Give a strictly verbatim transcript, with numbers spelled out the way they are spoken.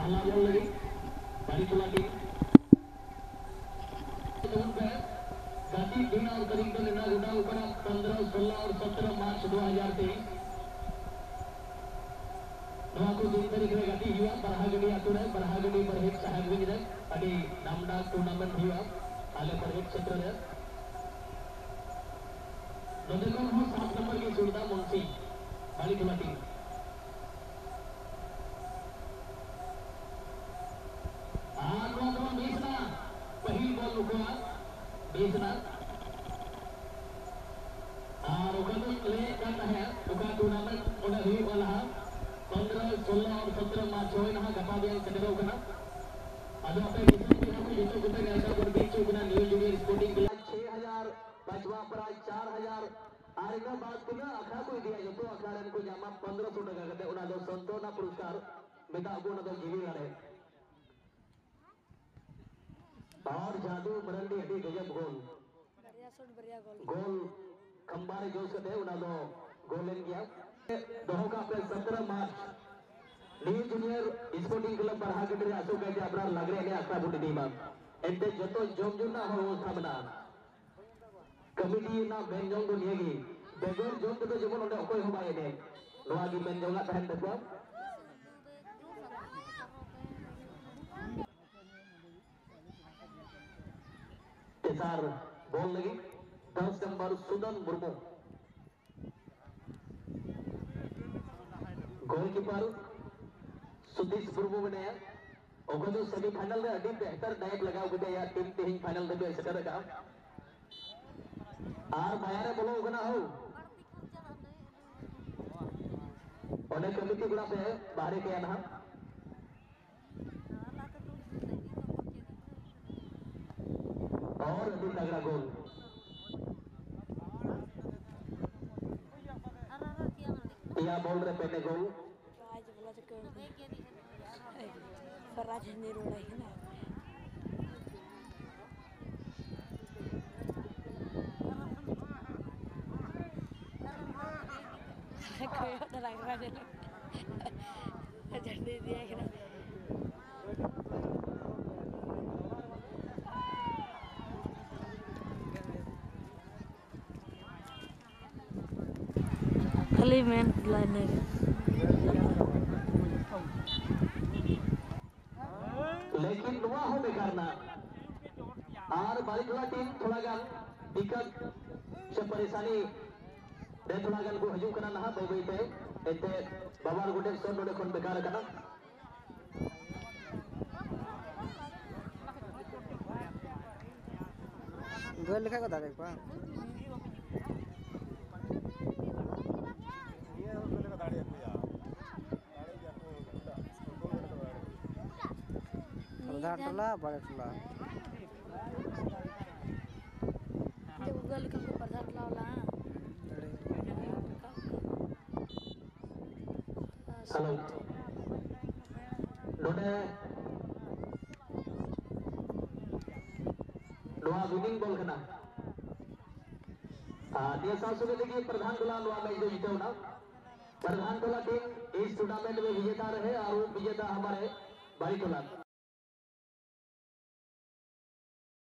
ᱦᱟᱞᱟ ᱵᱚᱞ ᱞᱟᱹᱜᱤᱫ ᱵᱟᱲᱤ ᱴᱚᱞᱟ ᱴᱤᱢ᱾ ᱜᱟᱛᱮ ᱫᱤᱱ ᱟᱨ ᱛᱟᱹᱨᱤᱠᱷ ᱫᱚ ᱱᱮᱰᱟ ᱜᱚᱴᱟᱣ ᱠᱟᱱᱟ ᱯᱚᱱᱫᱽᱨᱚ, ᱥᱳᱞᱞᱳ ᱟᱨ ᱥᱚᱛᱨᱚ ᱢᱟᱨᱪ ᱫᱩ ᱦᱟᱡᱟᱨ ᱛᱮᱭᱤᱥ᱾ ᱱᱚᱣᱟ ᱠᱚ ᱫᱤᱱ ᱛᱟᱹᱨᱤᱠᱷ ᱨᱮ ᱜᱟᱛᱮ ᱦᱩᱭᱩᱜᱼᱟ ᱵᱟᱨᱦᱟᱜᱟᱹᱰᱤ ᱟᱛᱳ ᱨᱮ, ᱵᱟᱨᱦᱟᱜᱟᱹᱰᱤ ᱵᱟᱨᱦᱮᱴ ᱥᱟᱦᱮᱵᱽᱜᱚᱸᱡᱽ ᱨᱮ᱾ ᱟᱹᱰᱤ ᱱᱟᱢᱰᱟᱠ ᱴᱩᱨᱱᱟᱢᱮᱱᱴ ᱦᱩᱭᱩᱜᱼᱟ ᱟᱞᱮ ᱵᱟᱨᱦᱮᱴ ᱪᱷᱮᱛᱨᱚ ᱨᱮ᱾ ᱱᱚᱰᱮ ᱠᱷᱚᱱ ᱦᱚᱸ ᱥᱟᱛ ᱱᱚᱢᱵᱚᱨ ᱜᱮ ᱥᱩᱨᱫᱟ ᱢᱩᱱᱥᱤ, ᱵᱟᱲᱤ ᱴᱚᱞᱟ ᱴᱤᱢ᱾ ᱟᱨ ᱱᱚᱣᱟ ᱫᱚ ᱢᱤᱥ ᱮᱱᱟ, ᱯᱟᱹᱦᱤᱞ ᱵᱚᱞ ᱱᱩᱠᱩᱣᱟᱜ ᱢᱤᱥ ᱮᱱᱟ᱾ ᱟᱨ ᱚᱠᱟ ᱫᱚᱧ ᱞᱟᱹᱭᱮᱫ ᱠᱟᱱ ᱛᱟᱦᱮᱸᱫ, ᱚᱠᱟ ᱴᱩᱨᱱᱟᱢᱮᱱᱴ ᱚᱸᱰᱮ ᱦᱩᱭᱩᱜᱼᱟ ᱞᱟᱦᱟ, ᱯᱚᱱᱫᱽᱨᱚ, ᱥᱳᱞᱞᱳ ᱟᱨ ᱥᱚᱛᱨᱚ ᱢᱟᱨᱪ ᱦᱩᱭ ᱱᱟᱦᱟᱜ, ᱜᱟᱯᱟ ᱢᱮᱭᱟᱝ ᱥᱮᱴᱮᱨᱚᱜ ᱠᱟᱱᱟ᱾ ᱟᱫᱚ ᱟᱯᱮ ᱫᱤᱥᱚᱢ ᱯᱮᱲᱟ ᱠᱚ ᱡᱚᱛᱚ ᱠᱚᱯᱮ ᱱᱮᱣᱛᱟ ᱵᱚᱱ ᱵᱤᱱ ᱦᱚᱪᱚ ᱠᱟᱱᱟ ᱱᱤᱭᱩ ᱡᱩᱱᱤᱭᱚᱨ ᱥᱯᱳᱨᱴᱤᱝ ᱠᱞᱟᱵᱽ᱾ ᱪᱷᱚᱭ ᱦᱟᱡᱟᱨ, ᱯᱟᱸᱪᱣᱟ ᱯᱨᱟᱭᱤᱡᱽ ᱪᱟᱨ ᱦᱟᱡᱟᱨ, ᱟᱨ ᱤᱱᱟᱹ ᱵᱟᱫ ᱛᱤᱱᱟᱹᱜ ᱟᱠᱷᱲᱟ ᱠᱚ ᱤᱫᱤᱭᱟ, ᱡᱚᱛᱚ ᱟᱠᱷᱲᱟ ᱨᱮᱱ ᱠᱚ ᱧᱟᱢᱟ ᱯᱚᱱᱫᱽᱨᱚ ᱥᱚ ᱴᱟᱠᱟ ᱠᱟᱛᱮ᱾ ᱚᱱᱟ ᱫᱚ ᱥᱟᱱᱛᱚᱱᱟ ᱯᱩᱨᱚᱥᱠᱟᱨ ᱢᱮᱛᱟᱜ ᱠᱚ, ᱚᱱᱟ ᱫᱚ ᱡᱤᱣᱤ ᱫᱟᱲᱮ᱾ ᱟᱨ ᱡᱟᱫᱩ ᱢᱟᱨᱟᱱᱰᱤ ᱟᱹᱰᱤ ᱜᱟᱡᱟᱵ ᱜᱳᱞ᱾ ᱵᱟᱨᱭᱟ ᱥᱚᱴ, ᱵᱟᱨᱭᱟ ᱜᱳᱞ᱾ ᱜᱳᱞ ᱠᱷᱟᱢᱵᱟ ᱨᱮ ᱡᱳᱥ ᱠᱟᱛᱮ ᱚᱱᱟ ᱫᱚ ᱜᱳᱞ ᱮᱱ ᱜᱮᱭᱟ᱾ ᱫᱚᱦᱚ ᱠᱟᱜ ᱯᱮ ᱥᱚᱛᱨᱚ March new junior sporting club Barhagadi ᱨᱮ ᱟᱥᱚᱠ ᱜᱟᱭᱛᱮ ᱟᱯᱱᱟᱨ ᱞᱟᱜᱽᱲᱮ ᱮᱱᱮᱡ ᱟᱠᱷᱲᱟ ᱵᱚᱱ ᱤᱫᱤ ᱢᱟ᱾ ᱮᱱᱛᱮ ᱡᱚᱛᱚ ᱡᱚᱢ ᱧᱩ ᱨᱮᱱᱟᱜ ᱦᱚᱸ ᱵᱮᱵᱚᱥᱛᱷᱟ ᱢᱮᱱᱟᱜᱼᱟ᱾ ᱠᱚᱢᱤᱴᱤ ᱨᱮᱱᱟᱜ ᱢᱮᱱ ᱡᱚᱝ ᱫᱚ ᱱᱤᱭᱟᱹ ᱜᱮ, ᱵᱮᱜᱚᱨ ᱡᱚᱢ ᱛᱮᱫᱚ ᱡᱮᱢᱚᱱ ᱚᱸᱰᱮ ᱚᱠᱚᱭ ᱦᱚᱸ ᱵᱟᱭ ᱮᱱᱮᱡ, ᱱᱚᱣᱟ ᱜᱮ ᱢᱮᱱ ᱡᱚᱝᱟᱜ ᱛᱟᱦᱮᱱ ᱛᱟᱠᱚᱣᱟ᱾ ᱛᱮᱥᱟᱨ ᱵᱚᱞ ᱞᱟᱹᱜᱤᱫ ᱫᱚᱥ ᱱᱚᱢᱵᱚᱨ ᱥᱩᱫᱚᱱ ᱢᱩᱨᱢᱩ᱾ ᱜᱳᱞᱠᱤᱯᱟᱨ ᱥᱩᱛᱤᱥ ᱢᱩᱨᱢᱩ ᱢᱮᱱᱟᱭᱟ᱾ ᱚᱠᱚᱭ ᱫᱚ ᱥᱮᱢᱤ ᱯᱷᱟᱭᱱᱟᱞ ᱨᱮ ᱟᱹᱰᱤ ᱵᱮᱦᱛᱟᱨ ᱰᱟᱭᱮᱴ ᱞᱟᱜᱟᱣ ᱠᱟᱛᱮ ᱟᱭᱟᱜ ᱴᱤᱢ ᱛᱮᱦᱮᱧ ᱯᱷᱟᱭᱱᱟᱞ ᱫᱷᱟᱹᱵᱤᱡ ᱮ ᱥᱮᱴᱮᱨ ᱟᱠᱟᱫᱼᱟ᱾ ᱟᱨ ᱢᱟᱭᱟ ᱨᱮ ᱵᱚᱞᱚ ᱟᱠᱟᱱᱟ ᱦᱳ᱾ ᱚᱸᱰᱮ ᱠᱚᱢᱤᱴᱤ ᱠᱚᱲᱟ ᱯᱮ ᱵᱟᱦᱨᱮ ᱠᱟᱭᱟ ᱱᱟᱦᱟᱜ᱾ और अभी तगड़ा गोल। ᱯᱮᱭᱟ ᱵᱚᱞ ᱨᱮ ᱯᱮ ᱜᱳᱞ᱾ ᱯᱨᱟᱭᱤᱡᱽ ᱵᱟᱞᱟ ᱪᱚᱠᱚ ᱯᱨᱟᱭᱤᱡᱽ ᱱᱤᱨᱩᱲᱟᱭ ᱠᱟᱱᱟ᱾ ᱠᱚᱭᱚᱜ ᱫᱚ ᱞᱟᱜᱽᱨᱟ ᱧᱮᱞᱚᱜ ᱠᱟᱱᱟ᱾ ᱡᱷᱟᱹᱱᱰᱤ ᱤᱫᱤᱭᱟᱭ ᱠᱟᱱᱟ᱾ ᱢᱮᱱ ᱞᱟᱭ ᱤᱱᱟᱹᱜᱮ᱾ ᱞᱮᱠᱤᱱ ᱱᱚᱣᱟ ᱦᱚᱸ ᱵᱮᱠᱟᱨ ᱱᱟ᱾ ᱟᱨ ᱵᱟᱨᱤᱠ ᱴᱚᱞᱟ ᱴᱤᱢ ᱛᱷᱚᱲᱟ ᱜᱟᱱ ᱫᱤᱠᱠᱟᱛ ᱥᱮ ᱯᱟᱨᱮᱥᱟᱱᱤ ᱨᱮ ᱛᱷᱚᱲᱟ ᱜᱟᱱ ᱠᱚ ᱦᱤᱡᱩᱜ ᱠᱟᱱᱟ ᱱᱟᱦᱟᱜ ᱵᱟᱹᱭ ᱵᱟᱹᱭ ᱛᱮ᱾ ᱮᱱᱛᱮ ᱵᱟᱵᱟᱨ ᱜᱚᱰᱮᱛ ᱥᱚᱴ ᱱᱚᱰᱮ ᱠᱷᱚᱱ ᱵᱮᱠᱟᱨ ᱟᱠᱟᱱᱟ᱾ ᱜᱳᱞ ᱞᱮᱠᱷᱟᱡ ᱠᱚ ᱫᱟᱲᱮ ᱠᱚᱣᱟ᱾ ᱯᱨᱚᱫᱷᱟᱱ ᱴᱚᱞᱟ, ᱵᱟᱲᱮ ᱴᱚᱞᱟ᱾ ᱡᱮ ᱜᱩᱜᱚᱞ ᱞᱮᱠᱟ ᱠᱚ ᱯᱨᱚᱫᱷᱟᱱ ᱴᱚᱞᱟ ᱵᱟᱞᱟ, ᱦᱮᱸ? ᱦᱮᱞᱳ᱾ ᱱᱚᱰᱮ ᱱᱚᱣᱟ ᱣᱤᱱᱤᱝ ᱵᱚᱞ ᱠᱟᱱᱟ᱾ ᱟᱨ ᱱᱤᱭᱟᱹ ᱥᱟᱶ ᱥᱚᱸᱜᱮ ᱛᱮᱜᱮ ᱯᱨᱚᱫᱷᱟᱱ ᱴᱚᱞᱟ ᱱᱚᱣᱟ ᱢᱮᱪ ᱫᱚ ᱡᱤᱛᱟᱹᱣ ᱮᱱᱟ᱾ प्रधान टोला टीम इस टूर्नामेंट में विजेता रहे और उप विजेता हमारे बारी टोला।